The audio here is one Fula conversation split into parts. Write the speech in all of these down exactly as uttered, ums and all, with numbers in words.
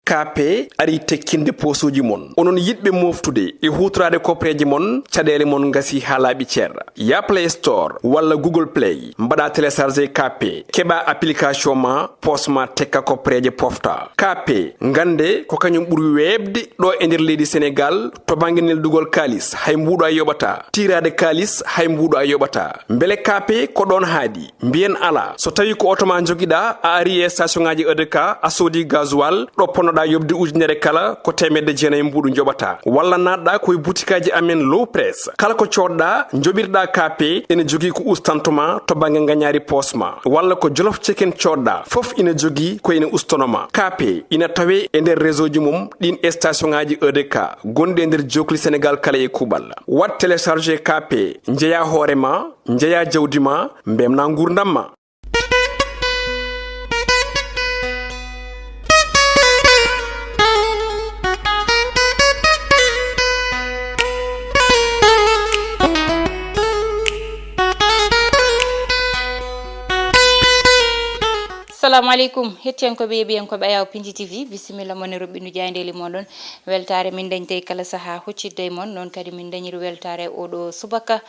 K P ari tekkinde poosuuji mon. Onon yiɗɓe mooftude e huutoraade koppereeje mon, caɗeele mon ngasii haa laaɓi cer. Yah Play Store walla Google Play, mbaɗaa télécharger K P, keɓaa application ma, poos ma tekka koppereeje pofta. K P, ngannde ko kañum ɓuri weeɓde ɗo e nder leydi Senegaal to bannge neldugol kaalis, hay mbuuɗo a yoɓataa. Tiiraade kaalis, hay mbuuɗo a yoɓataa. Mbele K P ko ɗoon haaɗi? Mbiyen alaa. So tawii ko oto ma njogiɗaa, a arii e station ŋaaji E D K, a soodii gasoil, ɗo ponnoɗaa yoɓde ujunere kala, ko teemedde jeenayi mbuuɗu njoɓataa. Walla naatɗaa ko e butikaaji amen Low Press. Kala ko coodɗaa, njoɓirɗaa K P, ene jogii ko ustanto ma to bannge ngañaari poos ma. Walla ko Jolof Chicken coodɗaa, fof ina jogii ko ene ustono ma. K P ina tawee e nder réseau ji mum ɗiin e station ŋaaji E D K gonɗi e nder jookli Senegaal kala e kuuɓal. Waɗ télécharger K P, njeyaa hoore ma, njeyaa jawdi ma, mbeltinaa nguurndam ma. Salamu aleykum, hettiyankooɓe, yeeɓiyankooɓe Ayaw Pinji T V, bisimilla mon e roɓɓindu jaayndeeli mon ɗon. Weltaare min dañta e kala sahaa huccidde e mon, noon kadi min dañiri weltaare oɗo subaka,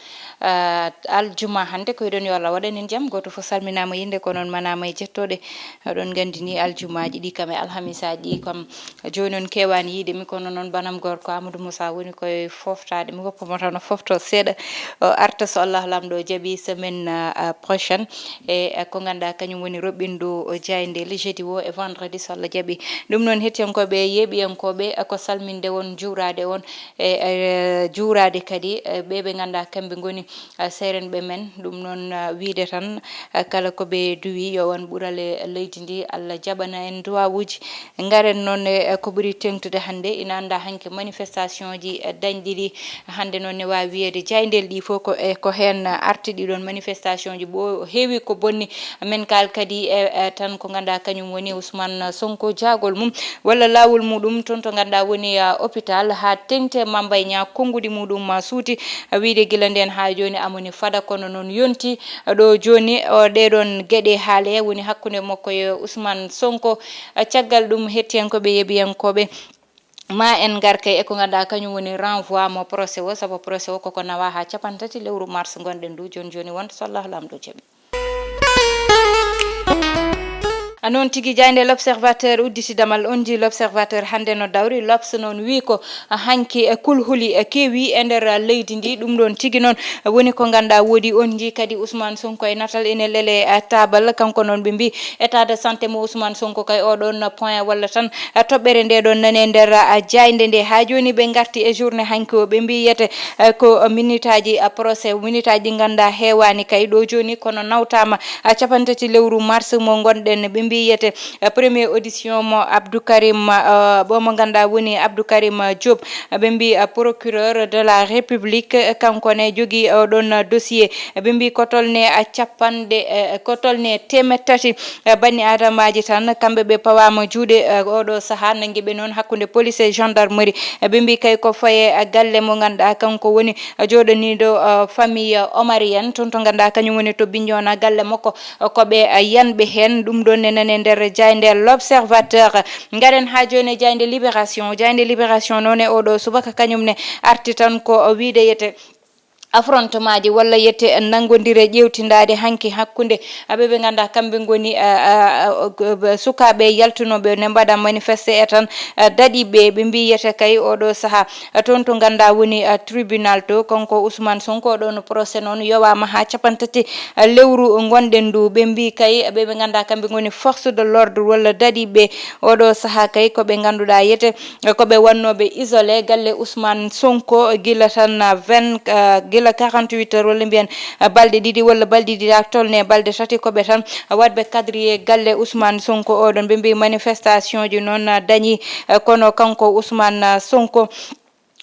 ah, aljuma hannde. Ko yiɗon yo Allah waɗan en jam, gooto fof salminaama e innde, ko noon manaama e jettooɗe. Oɗon nganndi ni aljumaaji ɗi kam e alhamisaaji ɗi kam, jooni on keewaani yiide mi, kono noon banam gorko Amadou Moussa woni koye foftaade mi, woppa mo tan o fofto seeɗa, o arta so Allah Laamɗo jaɓi semaine, ah, prochaine. E, e ko ngannduɗaa kañum woni roɓɓindu jaayndeeli jeudi o e vendredi so Allah jaɓi. Ɗum noon, hettiyankooɓe, yeeɓiyankooɓe, e ko salminde on, juuraade on, e, e juuraade kadi, e, ɓe ɓe ngannduɗaa kamɓe ngoni, e, seerenɓe men. Ɗum noon, e, wiyde tan, e, kala ko ɓe duwi yo won ɓural e leydi ndi, Allah jaɓana en duwawuuji. Ngaren noon e, e ko ɓuri teeŋtude hannde, ina anndaa hanki manifestation ji, e, dañɗi ɗi. Hannde noon ne waawi wiyeede jaayndeeli ɗi fof ko, e, ko heen arti ɗi ɗoon manifestation ji. Ɓo heewi ko bonni. Men kaal kadi e, e, tan ko ngannduɗaa kañum woni Ousmane Sonko jaagol mum walla laawol muɗum toon to ngannduɗaa woni, a, hôpital haa teeŋti Mame Mbaye Niang konnguɗi muɗum ma suuti, a, wiyde gila ndeen haa jooni amoni fada kono noon yonti, a, ɗo jooni, o, ɗee ɗoon geɗe haale woni hakkunde makko e Ousmane Sonko. A, caggal ɗum hettiyankooɓe yeeɓiyankooɓe, ma en ngar kay e ko ngannduɗaa kañum woni renvoi mo procès o, sabu procès o koko nawaa haa cappanɗe tati lewru mars ngonɗen ndu jooni jooni wonta so Allah Laamɗo jaɓi. A noon tigi jaaynde L'Observateur udditi damal on ji L'Observateur hannde no dawri. L'Obs noon wi ko hanki e kulhuli e keewi e nder leydi ndi. Ɗum ɗoon tigi noon woni ko ngannduɗaa woodi on ji kadi Ousmane Sonko e natal ene lele, a, taabal. Kanko noon ɓe mbi état de santé mo Ousmane Sonko kay oɗon point walla tan, a, toɓɓere nde ɗon nane nder, a, jaaynde nde. Haa jooni ɓe ngarti e journée hanki o, ɓe mbi yete, a, ko minitaaji, a, procès, minitaaji ɗi ngannduɗaa heewaani kay ɗo jooni, kono nawtaama, a, cappanɗe tati lewru mars mo ngonɗen. Ɓe mbi yete, a, premier audition mo Abdou Karim, a, mo ngannduɗaa woni Abdou Karim Diop, a, ɓe mbi, a, procureur de la République, a, kanko ne jogii, a, oɗon dossier. Ɓe mbi ko tolne, a, cappanɗe, e, ko tolne teemeɗɗe tati, e, banni adamaaji tan, kamɓe ɓe pawaama juuɗe, e, oɗo sahaa, nanngi ɓe noon hakkunde police e gendarmerie. E, ɓe mbi kay ko faye, e, galle mo ngannduɗaa kanko woni, e, jooɗaniiɗo, e, famille omarienne, toon to ngannduɗaa kañum woni to Bignona galle makko, e, ko ɓe, e, yanɓe heen. Ɗum ɗoon ne nane nder jaaynde L'Observateur. Ngaren haa jooni e jaaynde Libération. Jaaynde Libération noon e oɗo subaka kañum ne arti tan ko, e, wiyde yete affrontement ji walla yette nanngondire ƴeewtindaade hanki hakkunde, a, ɓe ɓe ngannduɗaa kamɓe ngoni, a, a, a, o, g-, b-, sukaaɓe yaltunooɓe ne mbaɗa manifesté e tan, a, daɗi ɓe, ɓe mbi yete kay oɗo sahaa, a, toon to ngannduɗaa woni, a, tribunal to, kanko Ousmane Sonko ɗoon procès noon yowaama haa cappanɗe tati, a, lewru ngonɗen ndu. Ɓe mbi kay ɓe ɓe ngannduɗaa kamɓe ngoni force de l'ordre walla daɗi ɓe oɗo sahaa kay ko ɓe ngannduɗaa yete ko ɓe wonnooɓe isolé galle Ousmane Sonko gila tan vingt, ah, gila quarante-huit heures walla mbiyen, ah, balɗe ɗiɗi walla balɗe ɗiɗi haa tolne balɗe tati ko ɓe tan waɗɓe quadrillé galle Ousmane Sonko oɗon. Ɓe mbi manifestation ji noon, ah, dañi, ah, kono kanko Ousmane, ah, Sonko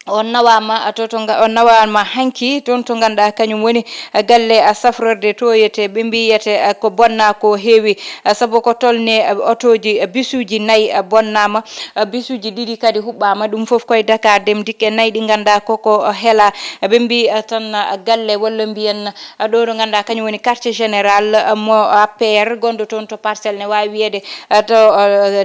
on nawaama to to nga- on nawaama hanki toon to ngannduɗaa kañum woni galle safrorde tooyete, ɓe mbiyete ko bonnaa ko heewi, sabu ko tolne otooji bisuuji nayi bonnaama, bisuuji ɗiɗi kadi huɓɓaama. Ɗum fof koye Dakar Dem Dikk e nayi ɗi ngannduɗaa koko hela. Ɓe mbi tan galle walla mbiyen ɗo ɗo ngannduɗaa kañum woni quartier général mo A P R gonɗo toon to Parcelles, ne waawi wiyeede to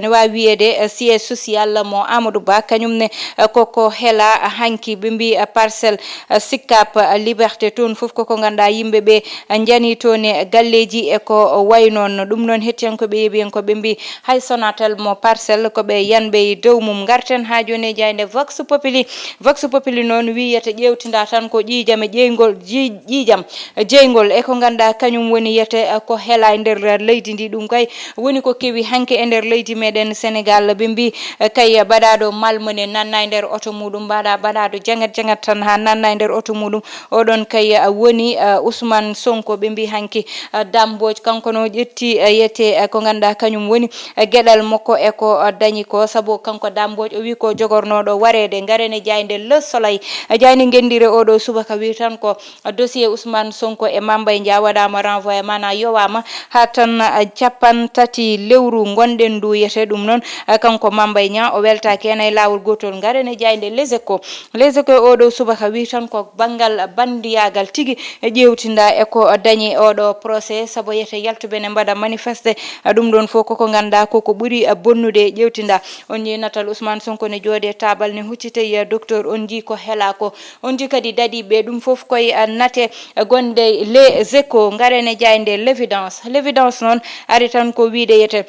ne waawi wiyeede siège social mo Amadou Ba, kañum ne koko hela hanki. Ɓe mbi Parcelles, Sicap Liberté, toon fof koko ngannduɗaa yimɓe ɓe njani toon e galleeji e ko wayi noon. Ɗum noon hettiyankooɓe yeeɓiyankooɓe mbi hay Sonatel mo Parcelles ko ɓe yanɓe e dow mum. Ngarten haa jooni e jaaynde Vox Populi. Vox Populi noon wiyata ƴeewtinda tan ko ƴiijam e ƴeeñgol, ƴii- ƴiijam jeyngol e ko ngannduɗaa kañum woni yete ko hela e nder leydi ndi. Ɗum kay woni ko kewi hanki e nder leydi meɗen Sénégal. Ɓe mbi kay baɗaaɗo malmene nanna e nder oto muɗum, mbaɗa baɗaaɗo jangat jangat tan haa nanna e nder oto muɗum. Oɗon kay woni Ousmane Sonko. Ɓe mbi hanki Dame Mbodj kanko no ƴetti yete ko ngannduɗaa kañum woni geɗal makko e ko dañi ko, sabu kanko Dame Mbodj o wi ko jogornooɗo wareede. Ngaren e jaaynde Le Soleil, jaaynde ngenndire oɗo subaka wi tan ko dossier Ousmane Sonko e Mame Mbaye Niang waɗaama renvoyé, maanaa yowaama haa tan capan tati lewru ngonɗen ndu yete. Ɗum noon kanko Mame Mbaye Niang o weltaaki heen e laawol gootol. Ngaren e jaaynde Les Échos. Les Échos oɗo subaka wi tan ko banngal banndiyaagal tigi ƴeewtinda e ko dañi oɗo procès, sabu yete yaltuɓe ne mbaɗa manifesté. Ɗum ɗoon fof koko ngannduɗaa koko ɓuri bonnude ƴeewtinda. On njii natal Ousmane Sonko ne jooɗi e taabal ne huccitee docteur, on njii ko hela ko, on njii kadi daɗiiɓe. Ɗum fof koye nate gonɗe Les Échos. Ngaren e jaaynde L'Évidence. L'Évidence noon ari tan ko wiyde yete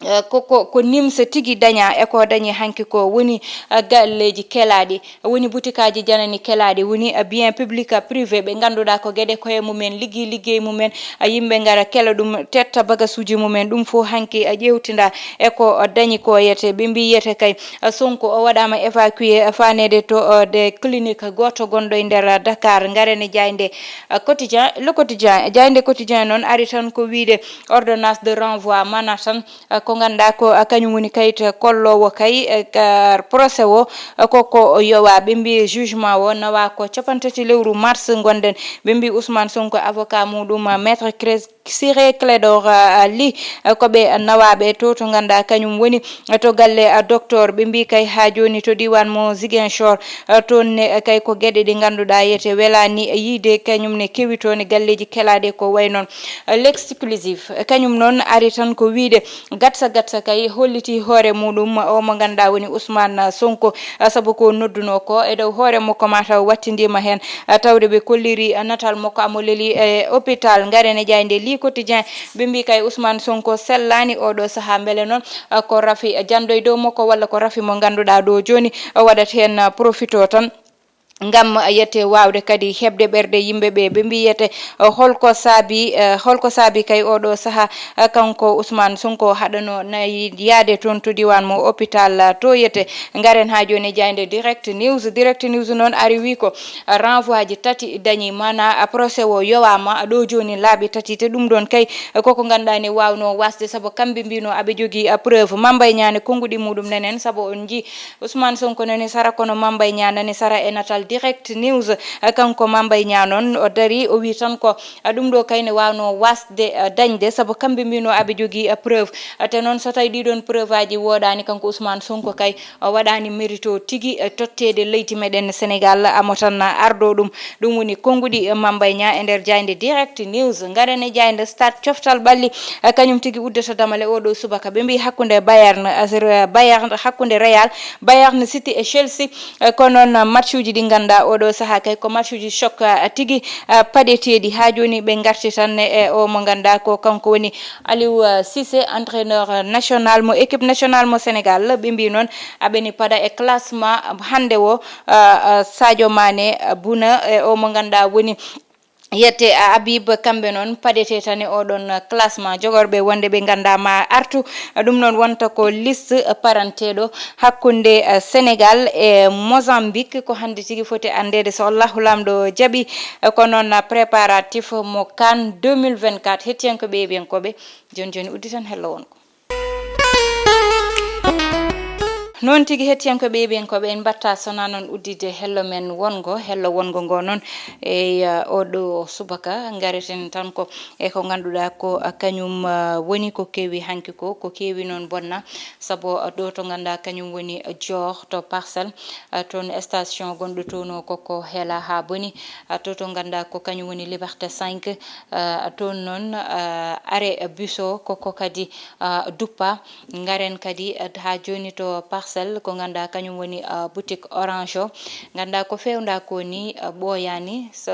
eh, ko, ko, ko nimsa tigi daña e ko dañi hanki ko woni eh, galleeji kelaaɗi, woni butikaaji janani kelaaɗi, woni eh, bien public, eh, privé, ɓe ngannduɗaa ko geɗe koye mumen, liggi liggey mumen, eh, yimɓe ngara kela ɗum, tetta bagasuuji mumen. Ɗum fof hanki eh, ƴeewtinda e ko eh, dañi ko yete. Ɓe mbi yete kay eh, Sonko o waɗaama évacué eh, faneede to eh, de clinique gooto gonɗo e nder eh, Dakar. Ngaren e jaaynde eh, Quotidien, Le Quotidien, jaaynde Quotidien noon ari tan ko wiyde ordonnance de renvoi, maanaa tan eh, ko ngannduɗaa ko eh, kañum woni kayit kolloowo kay eh, ka procès o eh, koko yowa. Ɓe mbi jugement o nawa ko capan tati lewru mars ngonɗen. Ɓe mbi Ousmane Sonko, avocat muɗum eh, maître Clé- Ciré Clédor eh, Ly eh, ko ɓe nawaaɓe to to ngannduɗaa kañum woni eh, to galle eh, docteur. Ɓe mbi kay haa jooni to diiwaan mo Ziguinchor eh, toon ne eh, kay ko geɗe ɗe ngannduɗaa yete welaani eh, yiyde, kañum ne kewi toon e galleeji kelaaɗi ko wayi noon. L'exclusif kañum noon ari tan ko wiyde gatsa gatsa kay holliti hoore muɗum o mo ngannduɗaa woni Ousmane Sonko, sabu ko noddunoo ko e dow hoore makko mataw wattindiima heen, tawde ɓe kolliri natal makko amo leli e hôpital. Ngaren e jaaynde Le Quotidien, ɓe mbi kay Ousmane Sonko sellaani oɗo sahaa. Mbele noon ko rafi janndo e dow makko walla ko rafi mo ngannduɗaa ɗo jooni o waɗat heen profito tan ngam yete waawde kadi heɓde ɓerɗe yimɓe ɓe. Ɓe mbiyete eh, holko saabi eh, holko saabi kay oɗo sahaa eh, kanko Ousmane Sonko haɗano nayi yaade toon to diiwaan mo hôpital eh, to yete. Ngaren haa jooni e jaaynde Direct News. Direct News noon ari wi ko eh, renvoi ji tati dañi, maanaa eh, procès o yowaama ɗo jooni laabi tati, te ɗum ɗoon kay eh, koko ngannduɗaa ne waawnoo wasde, sabu kamɓe mbino aɓe jogii eh, preuve. Mame Mbaye Niang ne konnguɗi muɗum nenen, sabu on njii Ousmane Sonko nani sara kono Mame Mbaye Niang nani sara e natal Direct News. Eh, kanko Mame Mbaye Niang noon o dari o wi tan ko eh, ɗum ɗo kay ne waawno wasde eh, dañde, sabu kamɓe mbino aɓe jogii eh, preuve. Eh, te noon so tawi ɗiɗon preuve aji woɗaani, kanko Ousmane Sonko kay o waɗaani mérito tigi eh, totteede leydi meɗen Sénégal, amo tan ardo ɗum. Ɗum woni konnguɗi eh, Mame Mbaye Niang e nder jaaynde Direct News. Ngaren e jaaynde Stade, coftal ɓalli eh, kañum tigi uddata damale oɗo subaka. Ɓe mbi hakkunde Bayern, eh, Bayern, hakkunde Real, Bayern City e Chelsea. Eh, ko noon matchuji ɗi ngannduɗaa oɗo sahaa kay ko matchuji choc eh, tigi eh, paɗeteeɗi. Haa jooni ɓe ngarti tan e o mo ngannduɗaa ko kanko woni Aliou eh, Cissé, entraîneur national mo équipe nationale mo Sénégal. Ɓe mbi noon aɓeni paɗa e classement hannde o, eh, eh, Sadio Mané, eh, Bouna, eh, o mo ngannduɗaa woni yette a Habib, kamɓe noon paɗete tan e oɗon classement jogorɓe wonde ɓe ngannduɗaa ma artu. Ɗum noon wonta ko liste paranteeɗo hakkunde eh, Sénégal e Mozambique, ko hannde tigi foti anndeede so Allahu Laamɗo jaɓi. Eh, ko noon préparatif mo CAN deux mille vingt-quatre. Hettiyankooɓe yeeɓiyankooɓe, jooni jooni udditan hello wonko. Noon tigi, hettiyankooɓe e ɓiyankooɓe, en mbaɗta so wonaa noon udditde hello men wonngo. Hello wonngo ngo noon, e, uh, oɗo subaka, ngareten tan ko e ko ngannduɗaa ko, uh, kañum, uh, woni ko kewi hanki ko, ko kewi noon bonna, sabu, uh, ɗo to ngannduɗaa kañum woni, uh, Dior to Parcelles, uh, toon station gonɗo toon o koko hela haa boni, uh, to to ngannduɗaa ko kañum woni Liberté cinq, uh, toon noon, uh, arrêt bus o koko kadi, uh, duppa. Ngaren kadi, eh, haa jooni to Parcelles, ko ngannduɗaa kañum woni, eh, boutique Orange o. Ngannduɗaa ko feewndaa ko ni, eh, ɓooyaani. So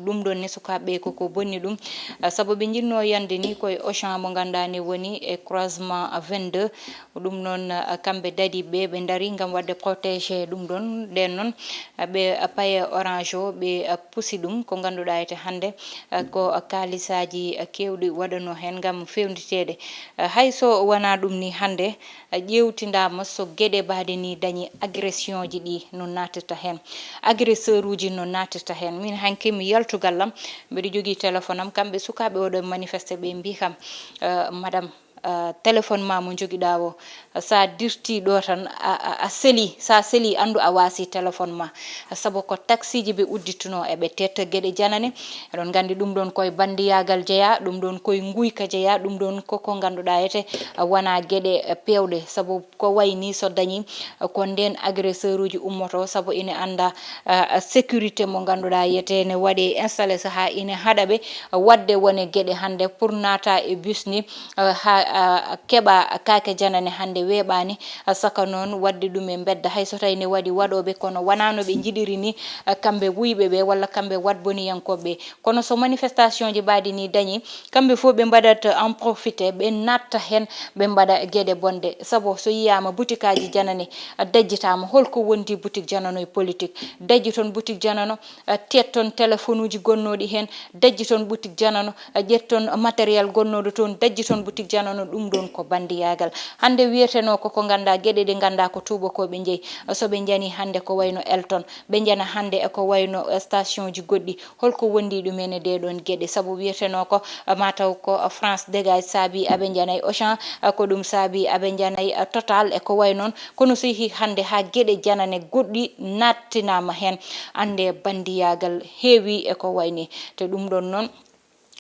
ɗum ɗoon ne, sukaaɓe ko, ko bonni ɗum. Eh, sabu ɓe njinnoo yande ni koye Auchan mo ngannduɗaa ne woni e croisement vingt-deux. Ɗum noon, eh, kamɓe dadiiɓe ɓe ndarii ngam waɗde protégé ɗum ɗoon. Ndeen noon, eh, ɓe, eh, paye Orange o, ɓe, eh, pusi ɗum, ko ngannduɗaa ete hannde, eh, ko kaalisaaji, eh, keewɗi waɗanoo heen ngam feewniteede. Eh, hay so wonaa ɗum ni hannde, eh, ƴeewtindaama so geɗe mbaɗe ni dañi agression ji ɗi no naatirta heen, agresseur uji no naatirta heen. Min hanki mi yaltugal am, mbeɗa jogii téléphone am, kamɓe sukaaɓe oɗo manifesté ɓe mbii kam, eh, madame, eh, téléphone ma mo njogiɗaa o, sa dirti ɗo tan, a, a, a seli, sa seli, anndu a waasi téléphone ma. Sabu ko taxi ji ɓe uddituno, eɓe tetta geɗe janane. Eɗon nganndi ɗum ɗoon koye banndiyagal jeya, ɗum ɗoon koye nguyka jeya, ɗum ɗoon koko ngannduɗaa ete, a, wona geɗe, eh, peewɗe. Sabu ko wayi ni so dañi, eh, ko ndeen agresseur uji ummoto, sabu ine annda, eh, sécurité mo ngannduɗaa yete ne waɗe installé saha ine haɗa ɓe, eh, waɗde wone geɗe hannde pour naata e bus ni, eh, ha, eh, keɓa kaake janane hannde weeɓaani, eh, saka noon waɗde ɗum e mbedda, hay so tawi ne waɗi waɗooɓe, kono wonaa no ɓe njiɗiri ni, eh, kamɓe wuyɓe ɓe walla kamɓe waɗboniyankooɓe ɓe. Kono so manifestation ji mbaɗi ni dañi, kamɓe fof ɓe mbaɗat en profité, ɓe natta heen, ɓe mbaɗa geɗe bonɗe. Sabu so yiyaama butikaaji janane, eh, dajjitaama, holko wondi butik janano e politique? Dajji toon butik janano, eh, teet toon téléphone uji gonnooɗi heen, dajji toon boutique janano, eh, ƴeet toon matériel gonnooɗo toon, dajji toon boutique janano, ɗum ɗoon ko banndiyagal. Hannde wiyetenoo ko, ko nganndaa geɗe ɗe nganndaa ko tuubakooɓe njeyi, eh, so ɓe njani hannde ko wayno Elton, ɓe njana hannde e ko wayno, eh, station ji goɗɗi. Holko wondi ɗumen e ɗee ɗoon geɗe? Sabu wiyetenoo ko, eh, mataw ko, eh, France Dégage saabi aɓe njanay Auchan, eh, ko ɗum saabi aɓe njanay, eh, Total e ko way noon. Kono so yehii hannde haa geɗe janane goɗɗi nattinaama heen, annde banndiyagal heewi e ko wayni. Te ɗum ɗoon noon,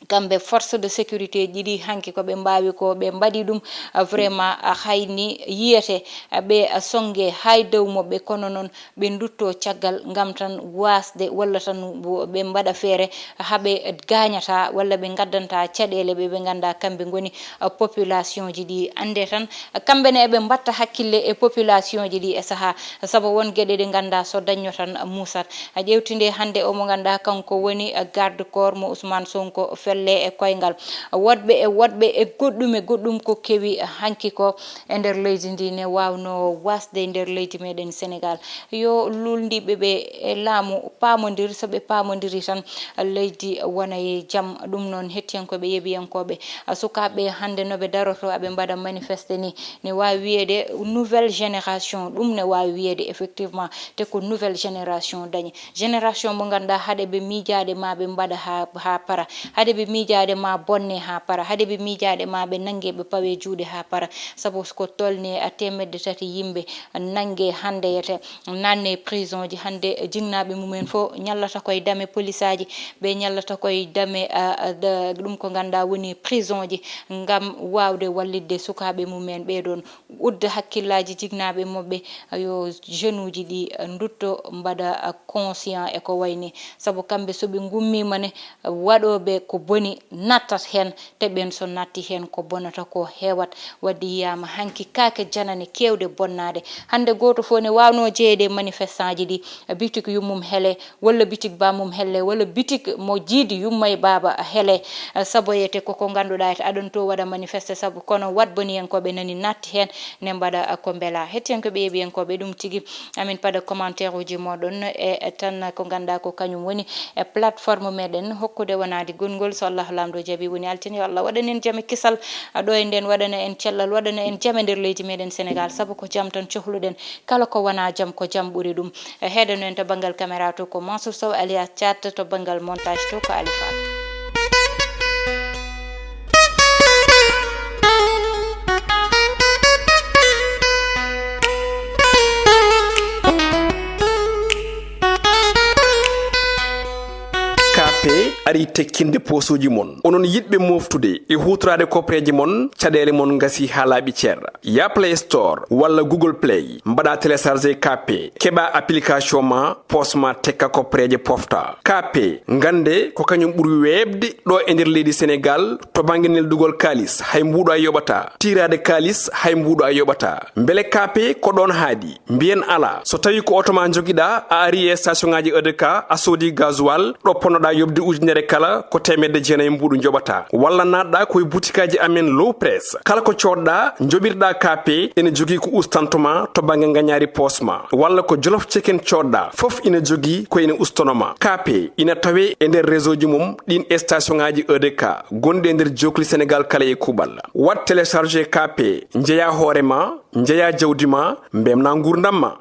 kamɓe force de sécurité ɗiɗi hanki ko ɓe mbaawi ko ɓe mbaɗi ɗum, ah, vraiment, ah, hayni yiyete, ah, ɓe, ah, sonnge hay dow maɓɓe, kono noon ɓe ndutto caggal ngam tan waasde walla tan wo-, ɓe mbaɗa feere haa ɓe gaañata walla ɓe ngaddanta caɗeele ɓe ɓe nganndaa kamɓe ngoni, ah, population ji ɗi. Annde tan, ah, kamɓe ne eɓe mbatta hakkille e population ji ɗi e sahaa, sabu won geɗe ɗe nganndaa so dañno tan, ah, muusat. A ƴeewtinde hannde o mo nganndaa kanko woni, ah, garde corps mo Ousmane Sonko felle e koyngal. Woɗɓe e woɗɓe e goɗɗum e goɗɗum ko kewi hanki ko e nder leydi ndi ne waawnoo waasde e nder leydi meɗen Senegal. Yo luulndiiɓe ɓe e laamu paamondir, so ɓe paamondiri tan, leydi wona e jam. Ɗum noon, hettiyankooɓe, yeeɓiyankooɓe, sukaaɓe hannde no ɓe daroto, aɓe mbaɗa manifeste ni, ne waawi wiyeede nouvelle génération, ɗum ne waawi wiyeede effectivement, te ko nouvelle génération dañi. Génération mo ngannduɗaa haɗe ɓe miijaade ma ɓe mbaɗa haa, haa para, haɗe ɓe miijaade ma bonne haa para, haɗe ɓe miijaade ma ɓe nannge ɓe pawe juuɗe haa para. Sabu ko tolni a teemedde tati yimɓe nannge hannde yete, nanne prison ji hannde, jinnaaɓe mumen fof ñallata koye dame polisaaji, ɓe ñallata koye dame, a, a, da-, ɗum ko ngannduɗaa woni prison ji, ngam waawde wallitde sukaaɓe mumen ɓee ɗoon. Udda hakkillaaji jinnaaɓe maɓɓe, yo jeune uji ɗi ndutto mbaɗa conscient e ko wayni. Sabu kamɓe so ɓe ngummiima ne, waɗooɓe ko boni nattat heen, te ɓeen so natti heen ko bonata ko heewat. Wadde yiyaama hanki kaake janane keewɗe bonnaade. Hannde gooto fof ne waawnoo jeyeede e manifestant ji ɗi, bitik yummum hele, walla bitik bammum helle, walla bitik mo jiidi yumma e baaba hele. Eh, saboyete koko ngannduɗaa ete aɗon to waɗa manifeste, sabu kono waɗboniyankooɓe nani natti heen, ne mbaɗa, eh, ko mbela. Hettiyankooɓe, yeeɓiyankooɓe, ɗum tigi amin paɗa commentaire uji moɗon e, e tan ko ngannduɗaa ko kañum woni e plateforme meɗen hokkude wonaade gonngol. So Allah laamɗo jaɓi woni altine, yo Allah waɗan en jam e kisal, eh, ɗo e nden waɗana en cellal, waɗana en jam e nder leydi meɗen Senegal, sabu ko jam tan cohluɗen. Kala ko wonaa jam, ko jam ɓuri ɗum. E, heedano en to banngal caméra to ko Mansour Sow alias Thiat, to banngal montage to ko Ali Fall. Ari tekkinde poosuuji mon. Onon yiɗɓe moftude e huutoraade koppereeje mon, caɗeele mon ngasi haa laaɓi cer. Ya Play Store walla Google Play, mbaɗa télécharger K P, keɓa application ma, poos ma tekka koppereeje pofta. K P, ngannde ko kañum ɓuri weeɓde ɗo e nder leydi Senegal to bannge neldugol kaalis, hay mbuuɗo a yoɓata. Tiiraade kaalis, hay mbuuɗo a yoɓata. Mbele K P ko ɗoon haadi? Mbiyen alaa. So tawii ko oto ma njogiɗaa, a ari e station ŋaaji E D K, a soodi gasoil, ɗo ponnoɗaa yoɓde ujunere kala, ko teemedde jeenayi mbuuɗu njoɓataa. Walla naatɗaa ko e butikaaji amen Low Press. Kala ko coodɗaa, njoɓirɗaa K P, ene jogii ko ustantoo ma to bannge ngañaari poos ma. Walla ko Jolof Chicken coodɗaa, fof ina jogii ko ene ustanoo ma. K P ina tawee e nder réseau ji mum ɗiin station ŋaaji E D K gonɗi e nder jookli Senegal kala e kuuɓal. Waɗ télécharger K P, njeyaa hoore ma, njeyaa jawdi ma, mbeltinaa nguurndam ma.